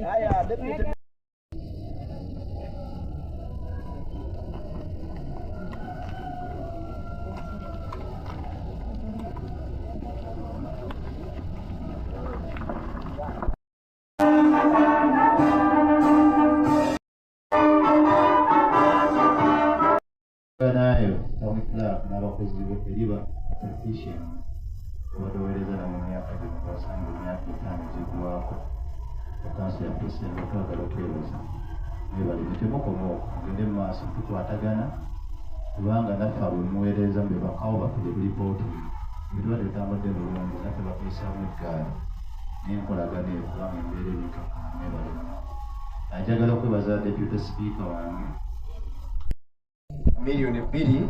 Haya, deputy. Nayo town clerk n'abakozi be eriba efficient obadowereza nabo mu myaka gino basanga emyaka 5 gigwako. Kanso ya president twagala okwebaza mwebale temukoma okwo, mugende mu maaso tukwatagana kubanga naffe abo muweereza mbe bakawo baffe gye tulipooti ebituba tebitambudde bulungi, naffe batuyisaamu eggaali n'enkolagana eyo kubanga embeera ebikakana. Mwebale nnyo. Njagala okwebaza deputy speaker wange. Miliyoni bbiri,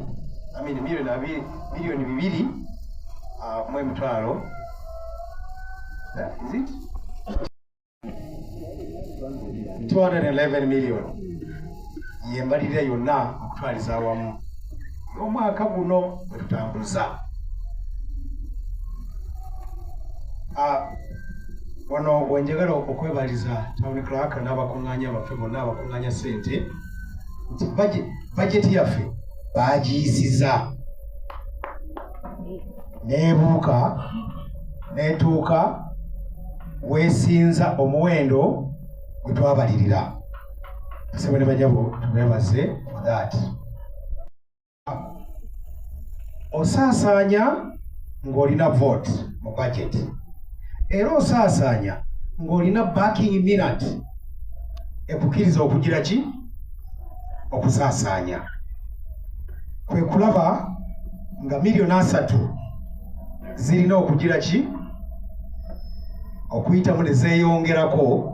I mean, miliyoni abiri, miliyoni bibiri mu emitwalo. Yeah, is it 211 million yembalirira yonna okutwaliza awamu omwaka guno bwe tutambuza. Wano wenjagala okwebaliza town clerk n'abakuŋŋaanya baffe bonna abakuŋŋaanya ssente nti budget yaffe baagiyisiza n'ebuuka n'etuuka weesinza omuwendo gwe twabalirira. Ssebo ne banyabo, tubeebaze for that. Osaasaanya ng'olina vote mu budget, era osaasaanya ng'olina backing minute ekukkiriza okugira ki okusaasaanya. Kwe kulaba nga miliyoni 30 zirina okugira ki okuyitamu ne zeeyongerako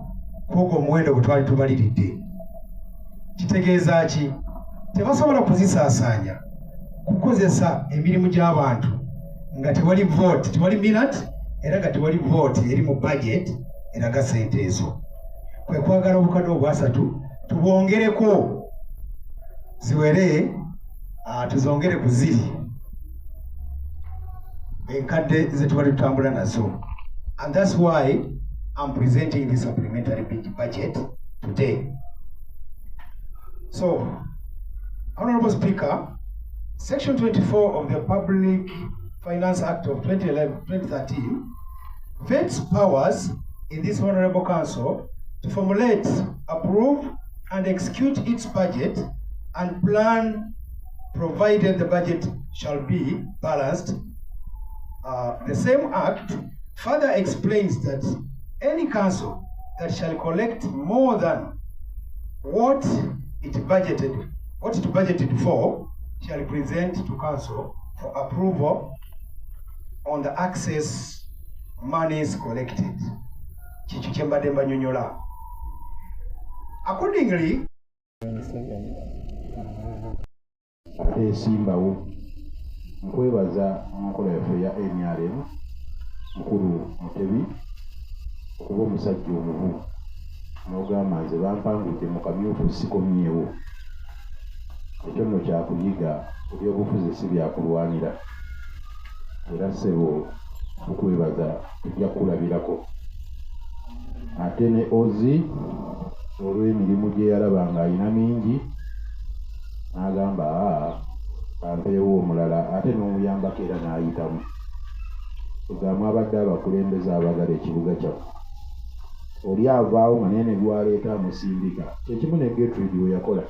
kwogwo omuwendo gwe twali tubaliridde. Kitegeeza ki? Tebasobola kuzisaasaanya kukozesa emirimu gy'abantu nga tewali vote, tewali minute, era nga tewali vote eri mu budget eraga ssente ezo. Kwe kwagala obukadde obwasatu tubwongereko ziwere, tuzongere ku ziri enkadde ze tubadde tutambula nazo. And that's why I'm presenting this supplementary budget today. So, Honorable Speaker, Section 24 of the Public Finance Act of 2011-2013 vests powers in this Honorable Council to formulate, approve, and execute its budget and plan, provided the budget shall be balanced. The same act further explains that any council that shall collect more than what it budgeted for, shall present to council for approval on the excess monies collected. Kikyo kye mbadde mbanyonyola. Accordingly, Ate esimbawo nkwebaza mu nkola yaffe eya NRM, mukulu Mutebi, okuba omusajja omuvu n'ogamba nze bampangudde mu kamyufu sikomyewo. Ekyo nno kyakuyiga, ebyobufuzi si byakulwanira. Era ssebo tukwebaza, tujja kukulabirako. Ate ne Ozi olw'emirimu gye yalaba ng'alina mingi n'agamba, aa kampeewo omulala, ate n'omuyambako era n'ayitamu. Egamba abadde abakulembeze abagala ekibuga kyaffe, oli avaawo nga naye ne gwaleeta amusindika. Kyekimu ne Gertrude we yakola,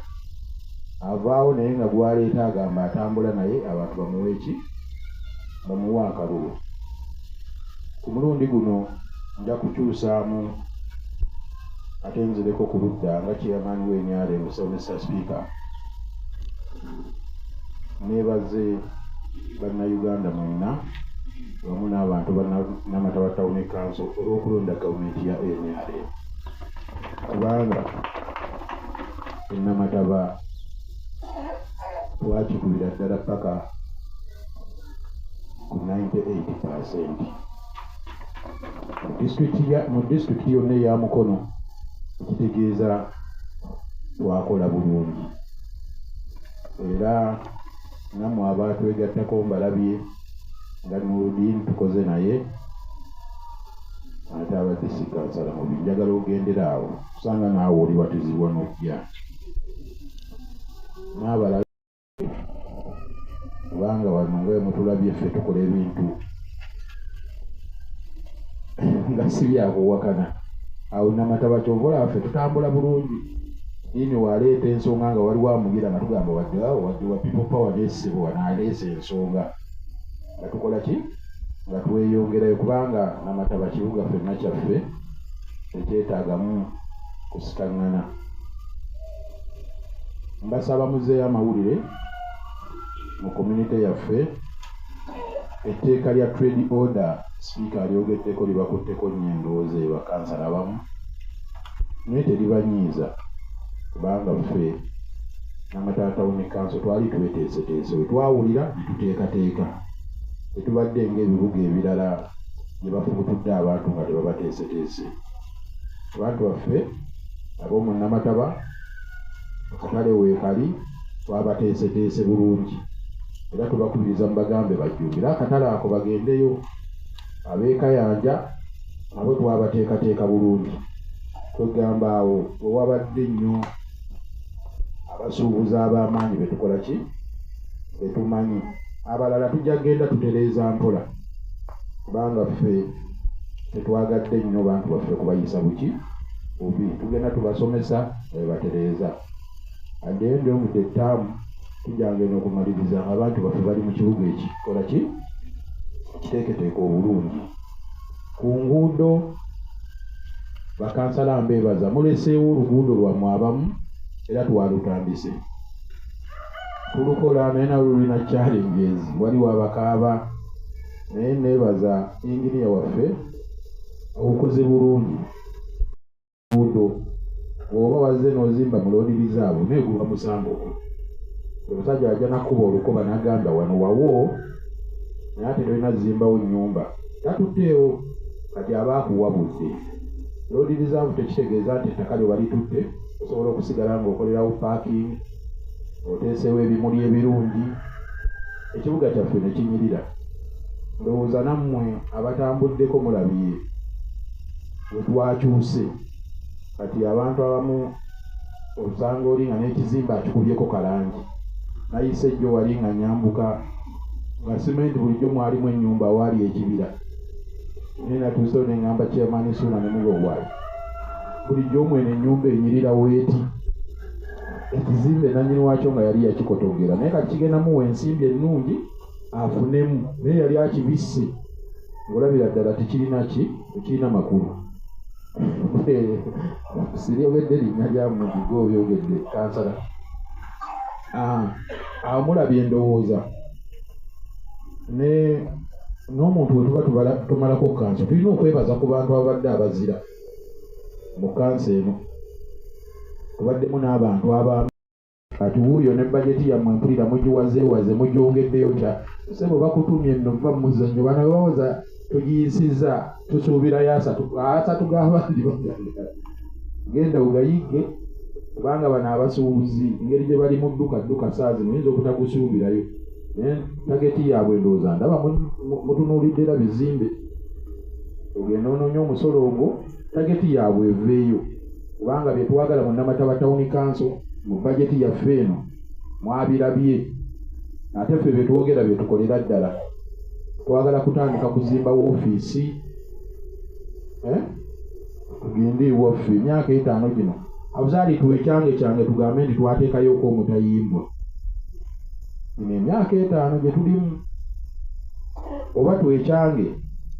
avaawo naye nga gwaleeta agamba atambula naye abantu bamuwe ki, bamuwe akalulu. Ku mulundi guno nja kukyusaamu ate nzireko ku ludda nga chairman w'NRM. Mr Speaker, neebaze Bannayuganda mwenna wamu n'abantu Namataba Town Council olw'okulonda gavumenti ya NRM, kubanga enamataba twakikubira ddala paka ku 98% mu disitulikiti yonna eya Mukono, ekitegeeza twakola bulungi. Era Nammwe abaatwegattako mbalabye nga Nurudin tukoze naye ate abadde si kansala mubi. Njagala ogendera awo kusanga naawe olibatizibwa n'ojja n'abalala, kubanga wano nga bwe mutulabye ffe tukola ebintu nga si byakuwakana. Awo Namataba kyova olaba ffe tutambula bulungi. Diini waleeta ensonga nga waliwo amugira nga tugamba wadde awo wadde wa People Power nesebo wano aleese ensonga nga tukola ki nga tweyongerayo, kubanga Namataba kibuga ffenna kyaffe, tekyetaagamu kusikaŋŋana. Mbasaba muzeeyo amawulire mu community yaffe. Etteeka lya trade order sipiika alyogeddeko, libakutteko nnyo endowooza eyo bakansala abamu, naye teribanyiiza kubanga ffe Namataba Town Council twali tweteeseteese. We twawulira ne tuteekateeka, tetubadde ng'ebibuga ebirala gye bafubutudde abantu nga tebabateeseteese. Abantu baffe ab'omu Namataba, akatale weekali, twabateeseteese bulungi era tubakubiriza mubagambe bajjumbire akatale ako bagendeyo. Ab'ekayanja nabo twabateekateeka bulungi. Kwegamba awo we wabadde nnyo abasuubuzi ab'amaanyi betukola ki betumanyi. Abalala tujja kugenda tutereeza mpola, kubanga ffe tetwagadde nnyo bantu baffe kubayisa buki bubi. Tugenda tubasomesa bebatereeza. At the end of the term tujja ngenda okumaliriza nga abantu baffe bali mu kibuga ekikola ki kiteeketeeka obulungi. Ku nguudo bakansala mbeebaza, muleseewo oluguudo lwammwe abamu era twalutandise tulukola, naye nalwo lulina challenges, waliwo abakaaba, naye neebaza inginiya waffe obukoze bulungi. Nguudo bw'oba wazze n'ozimba mu road reserve naye guba musango gwo. Omusajja ajja nakuba olukoba n'agamba wano wawo, naye ate tolina zimbawo nnyumba, tatutteewo kati aba akuwabudde. Road reserve tekitegeeza nti ettaka lyo balitutte, osobola okusigala ng'okolerawo parking, oteeseewo ebimuli ebirungi, ekibuga kyaffe ne kinyirira. Ndowooza nammwe abatambuddeko mulabye we twakyuse. Kati abantu abamu osanga oli nga n'ekizimbe akikubyeko kalangi. Nayise ejjo wali nga nyambuka nga simenti bulijjo mwalimu ennyumba awaali ekibira, naye natuusewo ne ŋŋamba chairman Suuna ne muga owaayi bulijjo mweno ennyumba enyirira weeti, ekizimbe nannyini waakyo nga yali yakikotogera, naye kati kigenda muwa ensimbi ennungi afunemu, naye yali akibisse ng'olabira ddala tekirina ki, tekirina makulu. Siryogedde linnya lya muntu, gwe obyogedde kansala. Awo mulabye endowooza ne n'omuntu bwe tuba tumalako kanso tulina okwebaza ku bantu ababadde abazira mu kanso eno. Tubaddemu n'abantu abamu kati wuuyo ne bajeti yammwe mpulira mugiwazeewaze mugyongeddeyo kya ssebo bakutumye nno vva mu muzannyo. Bano bwe bawoza tugiyisizza tusuubirayo asatu asatu g'abandi baganda genda ogayigge, kubanga bano abasuubuzi engeri gye bali mu dduka dduka saa zino oyinza obutagusuubirayo, naye target yaabwe ndowooza ndaba mutunuulidde era bizimbe ogenda onoonye omusolo ogwo target yaabwe eveeyo, kubanga bye twagala mu Namataba Town Council mu bajeti yaffe eno mwabirabye. Ate ffe bye twogera bye tukolera ddala. Twagala kutandika kuzimba woofiisi, tugende ewaffe emyaka 5 gino abuzaali twekyange kyange tugambe nti twateekayoko omutayimbwa. Gino emyaka 5 gye tulimu oba twekyange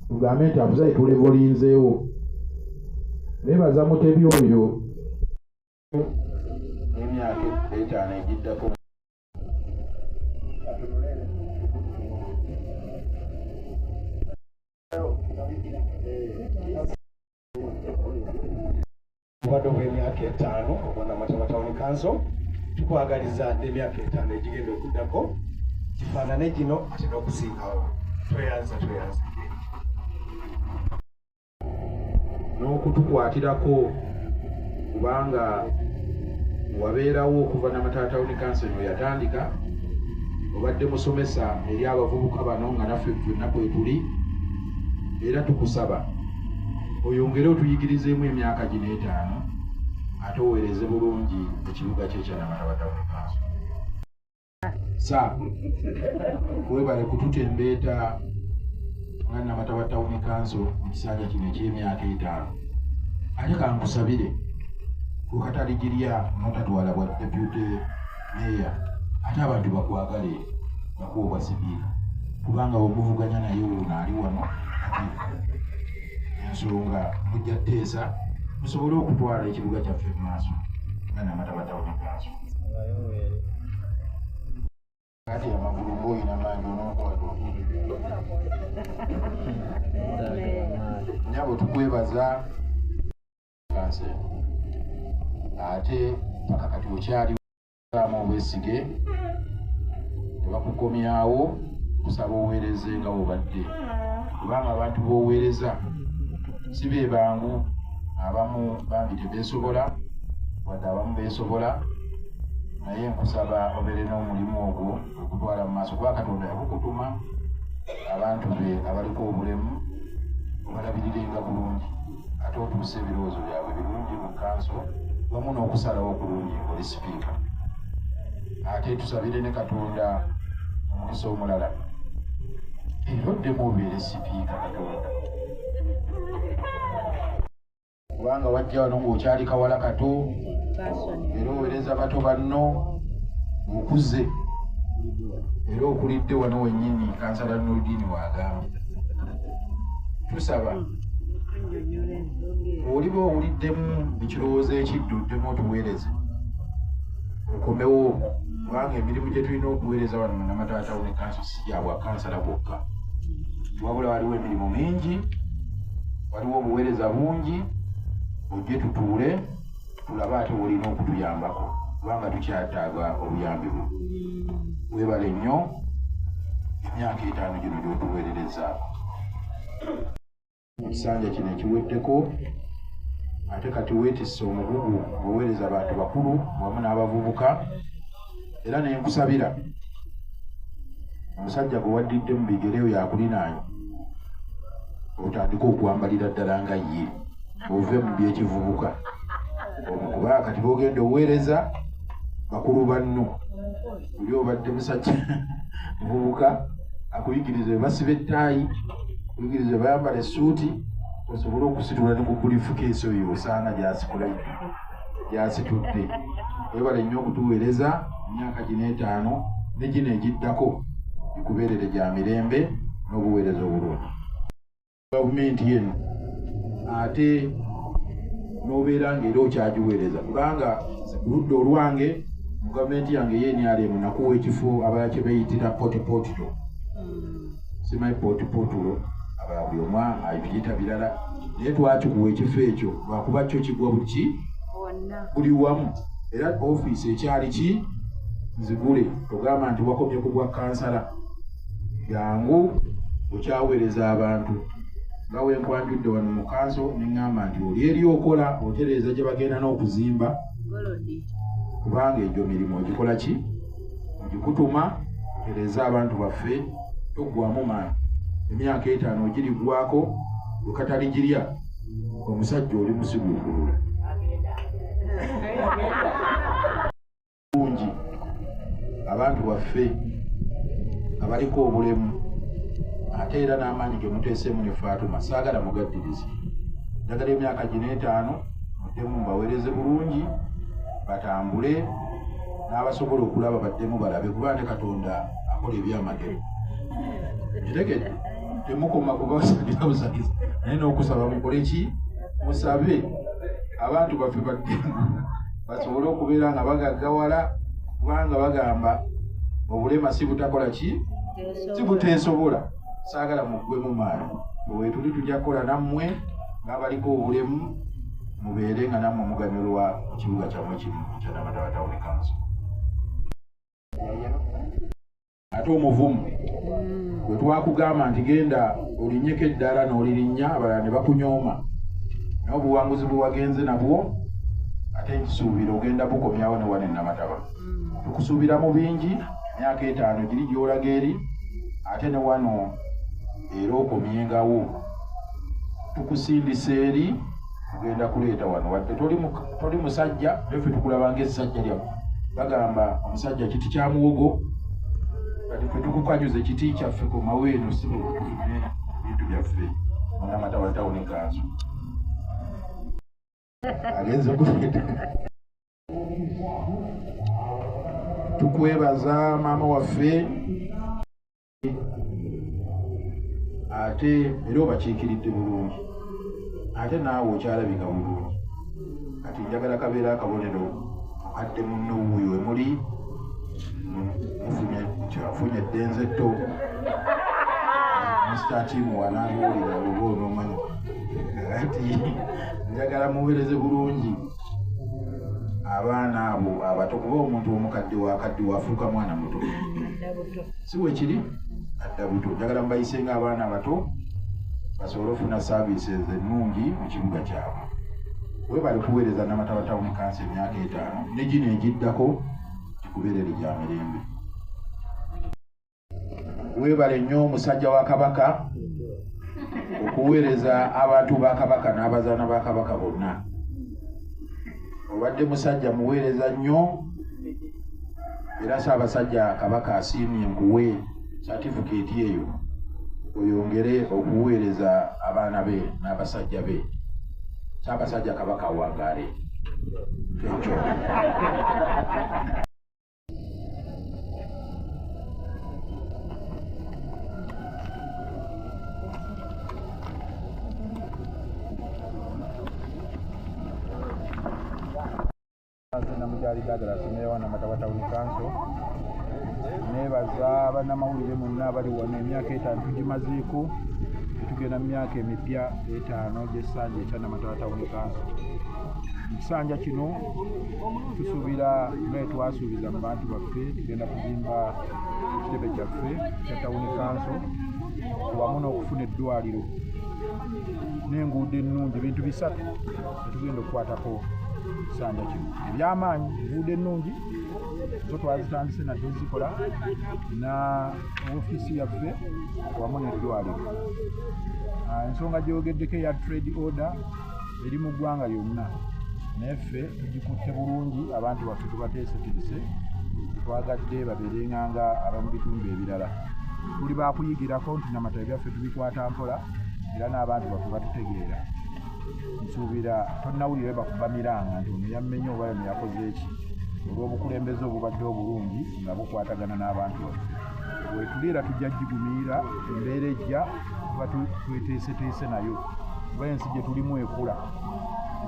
tugambe nti abuzaali tulevolinzeewo. Neebaza Mutebi oyo n'emyaka 5 egiddako. Obadde obw'emyaka 5 obwa Namataba Town Council, tukwagaliza n'emyaka 5 egigenda okuddako gifaanane gino ate n'okusingawo. Tweyanza, tweyanza n'okutukwatirako, kubanga wabeerawo okuva Namataba Town Council eno yatandika Obadde musomesa eri abavubuka bano nga naffe ffenna kwe tuli, era tukusaba oyongere otuyigirizeemu emyaka gino 5 ate oweereze bulungi ekibuga kye kya Namataba Town Council. Sa webale kututembeeta nga Namataba Town Council mu kisanja kino eky'emyaka 5. Ate kankusabire kukataligirya n'otatwala bwa deputy mayor, ate abantu bakwagale bakuwa obwa sipiika, kubanga omuvuganya naye ono ali wano ensonga mujja tteesa musobole okutwala ekibuga kyaffe mu maaso nga Namataba Town Council. Kati amagulu ng'olina mangi onookwata nyabo, tukwebaza kanse ate paka kati okyali obwesige tebakukomyawo, kusaba oweereze nga bw'obadde, kubanga abantu b'oweereza si be bangu, abamu bambi tebeesobola wadde abamu beesobola, naye nkusaba obeere n'omulimu ogwo okutwala mu maaso, kuba Katonda yakukutuma abantu be abaliko obulemu obalabirirenga bulungi, ate otuuse ebirowoozo byabwe birungi mu kanso wamu n'okusalawo okulungi ng'oli sipiika. Ate tusabire ne Katonda omukisa omulala era oddemu obeere sipiika Katonda, kubanga wajja wano ng'okyali kawala kato era oweereza bato banno, okuze era okulidde wano wennyini Kansala Nurdin w'agambye. Tusaba oliba owuliddemu ekirowoozo ekidde oddemu otuweereze okomewo, kubanga emirimu gye tulina okuweereza wano mu Namataba Town Council si gya bwa kansala bwokka, wabula waliwo emirimu mingi, waliwo obuweereza bungi, ojje tutuule tulabe ate wolina okutuyambako, kubanga tukyetaaga obuyambi bwo. Weebale nnyo emyaka 5 gino gy'otuweererezaako mu kisanja kino ekiweddeko, ate kati weetisse omugugu ng'oweereza abantu bakulu wamu n'abavubuka, era ne nkusabira omusajja gwe waddidde mu bigere oyo akulinaanye otandike okwambalira ddala nga ye, ove mu by'ekivubuka, kuba kati b'ogenda oweereza bakulu banno. Oli obadde musajja muvubuka akuyigiriza bwe basiba ettaayi, akuyigiriza bwe bayambala essuuti, osobole okusitula ne ku briefcase oyo osaana gy'asitudde. Webale nnyo okutuweereza emyaka gino 5 ne gino egiddako gikubeerere gya mirembe n'obuweereza obulungi. Gavumenti eno ate n'obeera ng'era okyagiweereza, kubanga ku ludda olwange mu gavumenti yange ey'NRM nakuwa ekifo abalala kye beeyitira potipotiro, simanyi potipotulo, abalala buli omu abiyita birala, naye twakikuwa ekifo ekyo lwakuba kyo kigwa buki buli wamu, era ofiisi ekyali ki nzigule, togamba nti wakomye ku bwa kansala, jangu okyaweereza abantu nga wenkwanjudde wano mu kanso ne ŋŋamba nti oli eri okola otereeza gye bagenda n'okuzimba, kubanga egyo mirimu ogikola ki ogikutuma otereeze abantu baffe, toggwamu maanyi. Emyaka 5 ogirigwako wekataligirya omusajja oli musiguukulula bulungi abantu baffe abaliko obulemu, ate era n'amaanyi ge muteeseemu ne Fatuma saagala mugaddirize, njagala emyaka gino 5 muddemu mbaweereze bulungi, batambule n'abasobola okulaba baddemu balabe, kuba ne Katonda akola ebyamagero. Kitegedde temukoma kubasagira busagizi, naye n'okusaba mukole ki, musabe abantu baffe baddemu basobole okubeera nga bagaggawala, kubanga bagamba obulema si butakola ki, si buteesobola. Saagala muggwemu maanyi, wetuli tujja kukola nammwe ng'abaliko obulemu, mubeere nga nammwe muganyulwa mu kibuga kyammwe kino ekya Namataba Town Council. Ate omuvumu bwe twakugamba nti genda olinnyeko eddaala n'olirinnya, abalala ne bakunyooma, naye obuwanguzi bwe wagenze nabwo ate nkisuubira ogenda bukomyawo ne wano e Namataba. Tukusuubira mu bingi, Emyaka 5 giri gy'olaga eri, ate ne wano era okomyengawo. Tukusindisa eri, tugenda kuleeta wano. Wadde toli musajja, naffe tukulaba ng'essajja lyaffe. Bagamba omusajja kiti kya muwogo, kati ffe tukukanyuza ekiti kyaffe komawo eno, si tufune ebintu byaffe. Munnamatawa Town Council agenze okuleeta. Tukwebaza maama waffe, ate era obakiikiridde bulungi, ate naawe okyalabika bulungi. Kati njagala kabeera akabonero mukadde munno wuuyo emuli afunye eddenze etto. Mr. Timu wanaabiwulira oba onoomanya. Kati njagala muweereze bulungi abaana abo abato, kuba omuntu omukadde wakadde wafuuka mwana muto, si bwe kiri? Adda buto. Njagala mubayise ng'abaana abato basobole okufuna services ennungi mu kibuga kyabwe. Webale kuweereza Namataba Town Council emyaka 5, ne gino egiddako gikubeerere gya mirembe. Weebale nnyo omusajja wa Kabaka okuweereza abantu ba Kabaka n'abazaana ba Kabaka bonna. Obadde musajja muweereza nnyo, era Ssaabasajja Kabaka asiimye nkuwe satifikeeti eyo oyongere okuweereza abaana be n'abasajja be. Ssaabasajja Kabaka awangaale. Ekyo. Namujali Douglas, meya wa Namataba Town Council. Neebaza bannamawulire mwenna abali wano. Emyaka 5 tugimazeeko, tugenda mu myaka emipya 5 gy'essanja ekya Namataba Town Council. Mu kisanja kino tusuubira nga twasuubiza mu bantu baffe, tugenda kuzimba ekitebe kyaffe ekya Town Council wamu n'okufuna eddwaliro n'enguudo ennungi. Bintu 3 tetugenda okukwatako kisanja kino. Ebyamaanyi, enguudo ennungi zo twazitandise nadde zikola, na ofiisi yaffe wamu n'eddwaliro. Ensonga gyogeddeko eya trade order eri mu ggwanga lyonna, naye ffe tugikutte bulungi, abantu baffe tubateeseteese, twagadde babeerenga nga abamu bitundu ebirala. Tuli baakuyigirako nti Namataba byaffe tubikwata mpola, era n'abantu baffe batutegeera. Nsuubira tonnawulira bakuba miranga nti ono yammenye oba ono yakoze eki, olw'obukulembeze obubadde obulungi nga bukwatagana n'abantu baffe. Wetuli era tujja gigumiira, embeera ejja tuba tweteeseteese nayo, kuba ensi gye tulimu ekula,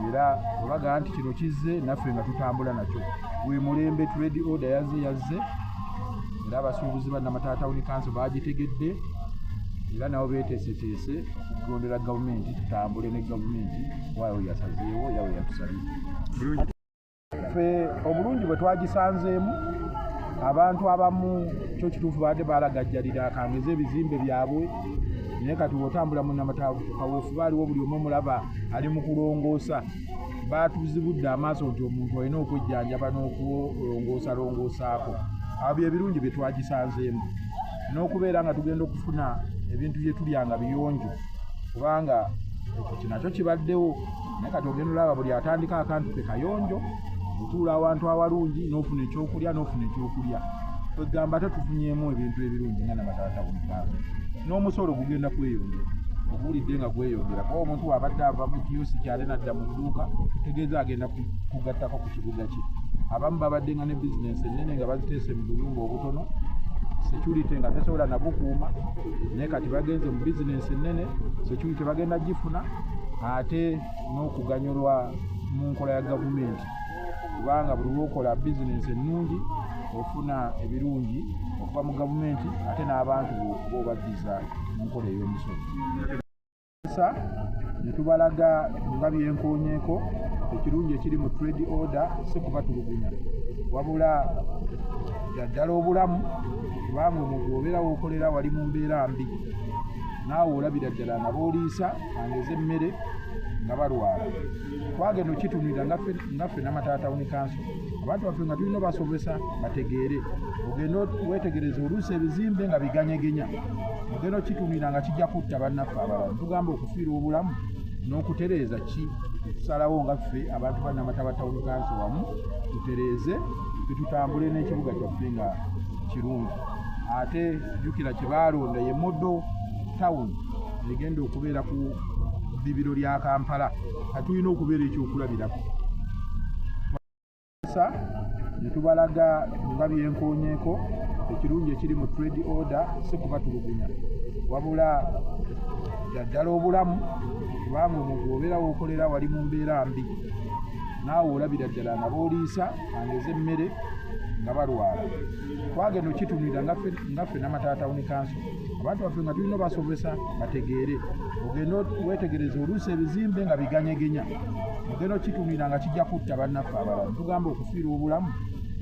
era olaga nti kino kizze naffe nga tutambula nakyo. Gwe mulembe trade order yazze, era abasuubuzi ba Namataba Town Council baagitegedde, era nabo beeteeseteese okugondera gavumenti, tutambule ne gavumenti waayo yasazeewo era we yatusabye. Ffe obulungi bwe twagisanzeemu, abantu abamu kyo kituufu baadde balagajjalira akangeze ebizimbe byabwe, naye kati bw'otambula mu Namataba kaweefube aliwo buli omu omulaba ali mu kulongoosa. Baatuzibudde amaaso nti omuntu olina okwejjanjaba n'okulongoosalongoosaako. Abo bye birungi bye twagisanzeemu, n'okubeera nga tugenda okufuna ebintu bye tulya nga biyonjo, kubanga ekyo kinakyo kibaddewo. Naye kati ogenda olaba buli atandika akantu ke kayonjo, otuula awantu awalungi n'ofuna ekyokulya n'ofuna ekyokulya. Kwegamba ate tufunyeemu ebintu ebirungi nga Namataba Town Council. N'omusolo gugenda kweyongera, oguwulidde nga gweyongera, kuba omuntu bw'abadde ava mu kiyosiki ate n'adda mu dduuka, tegeeza agenda kugattako ku kibuga kye. Abamu babadde nga ne bizinensi ennene nga baziteese mu buyumba obutono, security nga tesobola nabukuuma, naye kati bagenze mu bizinensi ennene, security bagenda gifuna, ate n'okuganyulwa mu nkola ya gavumenti, kubanga buli lw'okola bizinensi ennungi ofuna ebirungi okuva mu gavumenti, ate n'abantu b'obaddiza mu nkola ey'omusolo. Ne tubalaga nga byenkoonyeeko ekirungi ekiri mu trade order si kubatulugunya, wabula ddala obulamu, kubanga omuntu obeera w'okolera wali mu mbeera mbi, naawe olabira ddala nga b'oliisa angeze emmere nga balwala. Twagenda okitunulira ngaffe Namataba Town Council, abantu baffe nga tulina obasobesa bategeere. Ogenda weetegereza oluusi ebizimbe nga biganyegenya, ogenda okitunulira nga kijja kutta bannaffe abalala. Tugamba okufiirwa obulamu n'okutereeza ki tusalawo nga ffe abantu ba Namataba Town Council wamu tutereeze tutambule n'ekibuga kyaffe nga kirungi. Ate jjukira kye baalonda ye model town egenda okubeera ku bbibiro lya Kampala, katulina okubeera ekyokulabirako. Ne tubalaga nga byenkoonyeeko ekirungi ekiri mu trade order, si kubatulugunya wabula ddala obulamu, kubanga omuntu obeera w'okolera wali mu mbeera mbi, naawe olabira ddala nga booliisa angeze emmere nga balwala. Twagenda okitunulira ngaffe Namataba Town Council, abantu baffe nga tulina obasobesa bategeere. Ogenda weetegereza oluusi ebizimbe nga biganyegenya, ogenda okitunulira nga kijja kutta bannaffe abalala. Tugamba okufiirwa obulamu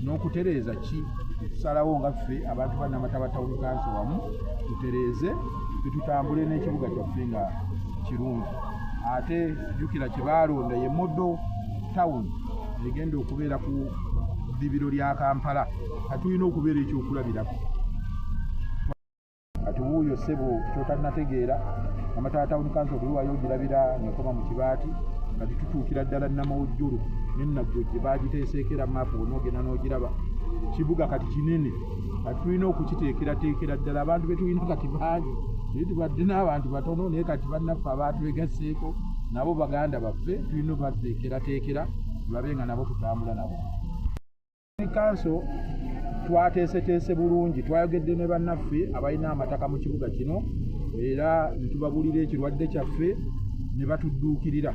n'okutereeza ki tusalawo nga ffe abantu ba Namataba Town Council wamu tutereeze tutambule n'ekibuga kyaffe nga kirungi. Ate jjukira kye baalonda ye model town egenda okubeera ku bbibiro lya Kampala, katulina okubeera ekyokulabirako. Kati wuuyo ssebo kyotannategeera, Namataba Town Council buli ogirabira ng'ekoma mu kibaati, kati tutuukira ddala Namawujjulu ne Naggojje baagiteeseeko era maapu wonna ogenda n'ogiraba. Kibuga kati kinene, kati tulina okukiteekerateekera ddala. Abantu be tulina kati bangi, naye tubadde n'abantu batono, naye kati bannaffe abaatwegasseeko nabo baganda baffe tulina obateekerateekera tulabe nga nabo tutambula nabo. Kanso twateeseteese bulungi, twayogedde ne bannaffe abalina amataka mu kibuga kino era ne tubabuulira ekirwadde kyaffe ne batudduukirira.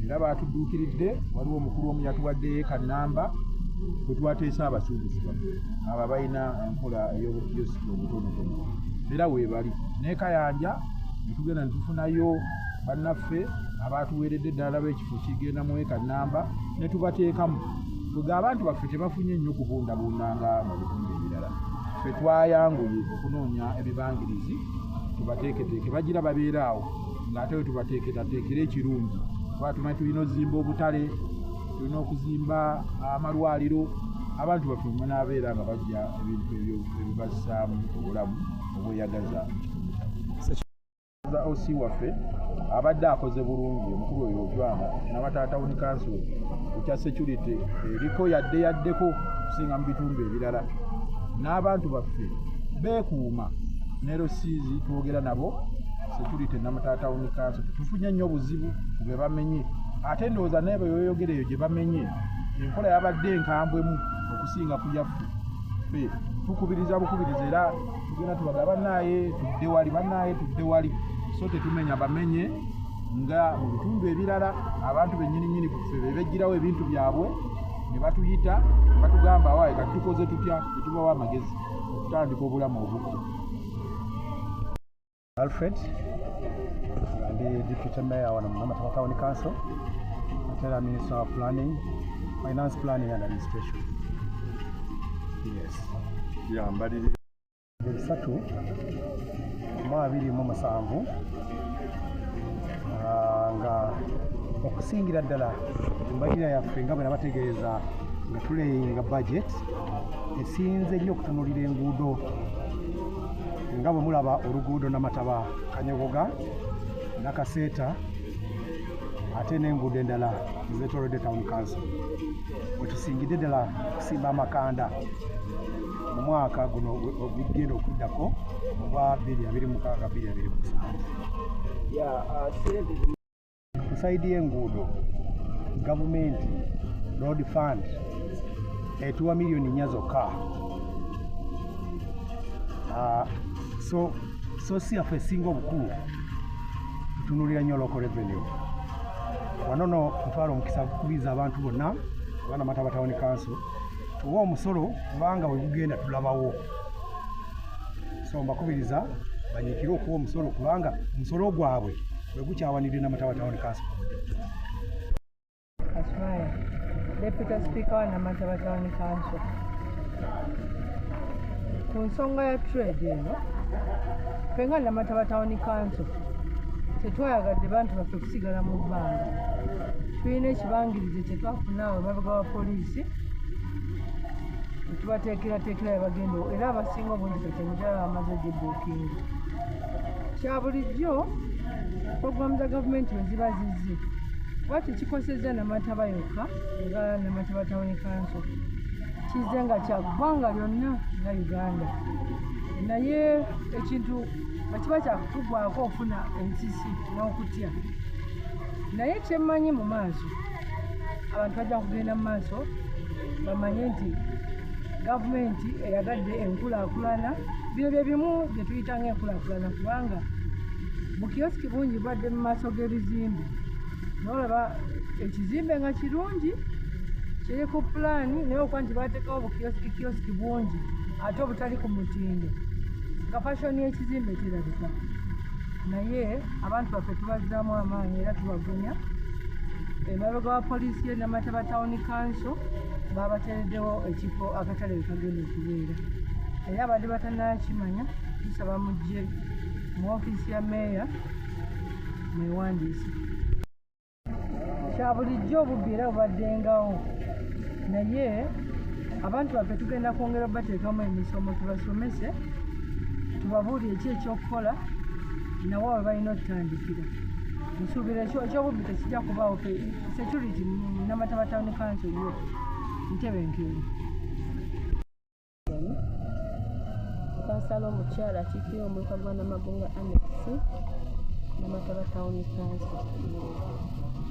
Era baatudduukiridde, waliwo omukulu omu yatuwaddeyo eka nnamba bwe twateesa abasuubuzi baffe abo abalina enkola ey'obukiyosiki obutonotono, era weebali. N'e Kayanja ne tugenda ne tufunayo bannaffe abaatuweeredde ddala b'ekifo kigenda mu eka nnamba ne tubateekamu. Bwe abantu baffe tebafunye nnyo kubundabundanga mu bitundu ebirala, ffe twayanguye okunoonya ebibangirizi tubateeketeeke, bagira babeera awo ng'ate we tubateekerateekera ekirungi. Kuba tumanyi tulina okuzimba obutale, tulina okuzimba amalwaliro, abantu baffe banaabeera nga bajja ebintu ebyo ebibassaamu obulamu obweyagaza mu kitundu kyaffe. OC waffe abadde akoze bulungi, omukulu oyo Ojwanga Namataba Town Council ekya security eriko yadde yaddeko okusinga mu bitundu ebirala, n'abantu baffe beekuuma. Ne LCs twogera nabo security Namataba Town Council tufunye nnyo obuzibu ku be bamenye, ate ndowooza naye bwe beeyogera eyo gye bamenye enkola yabadde enkambwemu okusinga ku yaffe. Ffe tukubiriza bukubiriza era tugenda tubaga bannaaye tudde wali, bannaaye tudde wali, so tetumenya bamenye nga mu bitundu ebirala abantu bennyini nnyini ffe be beggyirawo ebintu byabwe ne batuyita ne batugamba waaye kati tukoze tutya, ne tubawa amagezi okutandika obulamu obuggya. Alfred, nga ndi Deputy Mayor wano mu Namataba Town Council, ate era Minister of Planning, Finance, Planning and Administration. Yes. Yambalirira. 3 mu 27, nga okusingira ddala embalirira yaffe nga bwe nabategeeza nga tuleyinga budget esinze nnyo okutunuulira enguudo, nga bwe mulaba oluguudo Namataba Kanyogoga Nakaseeta, ate n'enguudo endala ezeetoolodde town council, we tusingidde ddala okusimba amakanda mu mwaka guno ogugenda okuddako ogwa 2026 2027. Ku side y'enguudo, gavumenti road fund etuwa miliyoni 4 zokka. So source yaffe esinga obukulu tutunuulira nnyo local revenue. Wano no ntwala omukisa kukubiriza abantu bonna aba Namataba Town Council tuwe omusolo, kubanga bwe gugenda tulabawo. So mbakubiriza banyiikire okuwa omusolo, kubanga omusolo gwabwe bwe gukyawanidde Namataba Town Council. Kasmaya, Deputy Speaker wa Namataba Town Council. Ku nsonga ya trade eno, ffe nga Namataba Town Council Tetwayagadde bantu baffe kusigala mu bbanga. Tulina ekibangirizi kye twafuna awo emabega wa poliisi, tubateekerateekera bagenda, era abasinga obungi kati emitala bamaze ogibookinga. Kya bulijjo puroguramu za gavumenti bwe ziba zizze, kuba tekikosezza Namataba yokka nga Namataba Town Council, kizze nga kya ggwanga lyonna nga Uganda. Naye ekintu bwe kiba kyakutugwako ofuna ensisi n'okutya. Naye kyemmanyi mu maaso, abantu bajja kugenda mu maaso bamanye nti gavumenti eyagadde enkulaakulana. Bino bye bimu bye tuyita ng'enkulaakulana, kubanga bukiyosiki bungi bubadde mu maaso g'ebizimbe, n'olaba ekizimbe nga kirungi kiri ku pulaani, naye okuba nti bateekawo bukiyosiki kiyosiki bungi ate obutali ku mutindo, nga fashoni y'ekizimbe terabika. Naye abantu baffe tubazzaamu amaanyi era tubagumya. Emabega wa poliisi ye Namataba Town Council babateereddewo ekifo akatale we kagenda okubeera, era abadde batannakimanya tusaba mujje mu ofiisi ya meeya mwewandiise. Kya bulijjo obubbi era bubaddengawo, naye abantu baffe tugenda kwongera obateekamu emisomo, tubasomese, tubabuulire ki ekyokukola nawe we balina okutandikira. Nsuubira ekyobubbi tekijja kubaawo. Security mu Namataba Town Council yo ntebenkevu. Kansala omukyala akiikirira omuluka gwa Namagunga Annex, Namataba Town Council.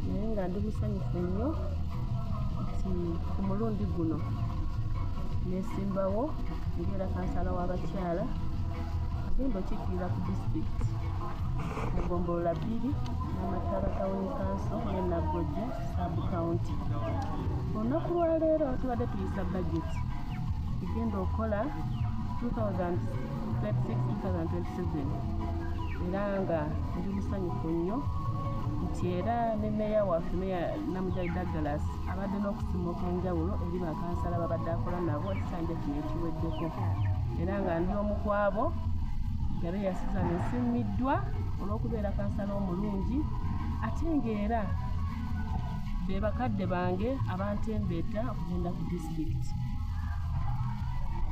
Naye nga ndi musanyufu nnyo nti ku mulundi guno neesimbawo ng'era kansala w'abakyala agenda okiikirira ku disitulikiti mu ggombolola bbiri, Namataba Town Council ne Nagojja Sub County. Olunaku lwaleero tubadde tuyisa budget egenda okukola 2026-2027, era nga ndi musanyufu nnyo nti era ne meeya waffe, Meeya Namujali Douglas, abadde n'okusima okw'enjawulo eri bakansala babadde akola nabo ekisanja kino ekiweddeko, era nga ndi omu ku abo nga be Susan nsiimiddwa olw'okubeera kansala omulungi, ate ng'era be bakadde bange abantembeeta okugenda ku disitulikiti.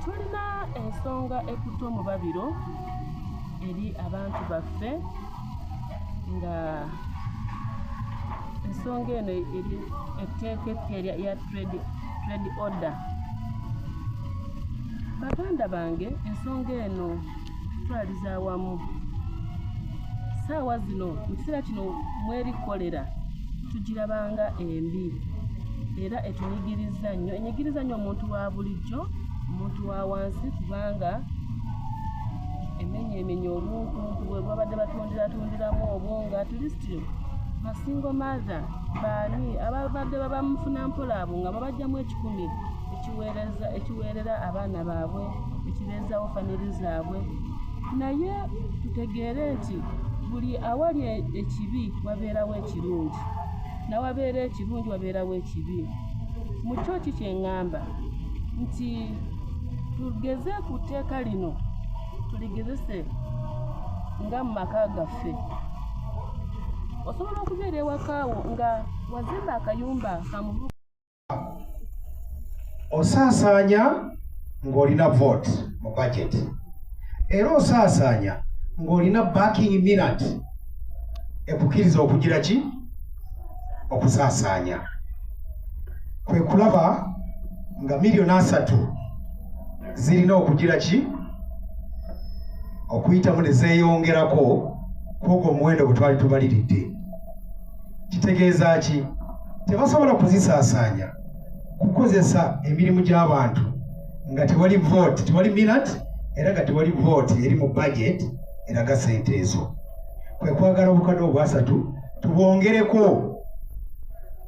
Tulina ensonga ekutte omubabiro eri abantu baffe, nga ensonga eno eri etteeka eppya ya trade order. Baganda bange, ensonga eno tutwaliza awamu saawa zino, mu kiseera kino mwerikolera, tugirabanga embi era etunyigiriza nnyo, enyigiriza nnyo omuntu wa bulijjo, omuntu wa wansi, kubanga emenyemenye obuntu bwe babadde batundiratundiramu obwo, nga at least ba single mother baani ababadde babamufuna mpola abo nga babajjamu 100 ekiweereza ekiweerera abaana baabwe, ekibeezawo famiri zaabwe. Naye tutegeere nti buli awali ekibi wabeerawo ekirungi, nawabeera ekirungi wabeerawo ekibi. Mu kyo ki kye ŋŋamba nti tugeze ku tteeka lino, tuligezese nga mu maka gaffe. Osobola okubeera ewakaawo nga wazimba akayumba kamuvubuka. Osaasaanya ng'olina vote mu budget, era osaasaanya ng'olina backing minute ekukkiriza okugira ki okusaasaanya. Kwe kulaba nga 30 miliyoni zirina okugira ki okuyitamu ne zeeyongerako kwogwo omuwendo gwe twali tubaliridde. Kitegeeza ki? Tebasobola kuzisaasaanya kukozesa emirimu gy'abantu nga tewali vote, tewali minute, era nga tewali vote eri mu budget eraga sente ezo. Kwe kwagala obukadde obwasatu tubwongereko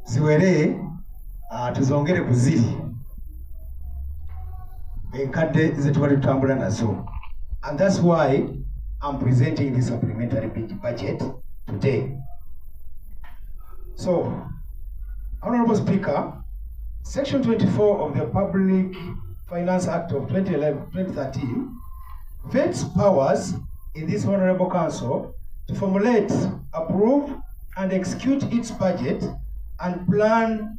ziwere, tuzongere ku ziri enkadde ze tubadde tutambula nazo. And that's why I'm presenting this supplementary budget today. So, Honorable Speaker, Section 24 of the Public Finance Act of 2011, 2013 vests powers in this Honorable Council to formulate approve, and execute its budget and plan,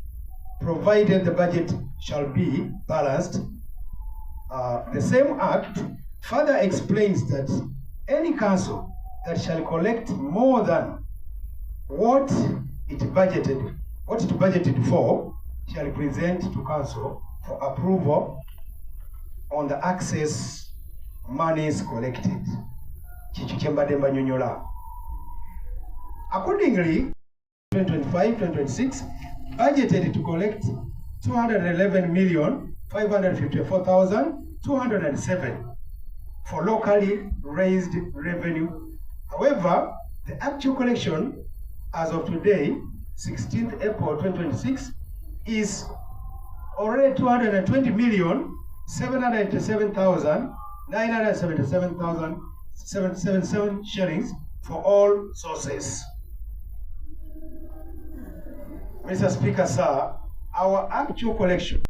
provided the budget shall be balanced. The same act further explains that any council that shall collect more than what it budgeted for, shall present to council for approval on the excess monies collected. Kikyo kye mbadde mbanyonyola. Accordingly, 2025-2026 budgeted to collect 211,554,207 for locally raised revenue. However, the actual collection as of today, 16th April 2026, is already 220,787,977,777 shillings for all sources. Mr. Speaker, sir, our actual collection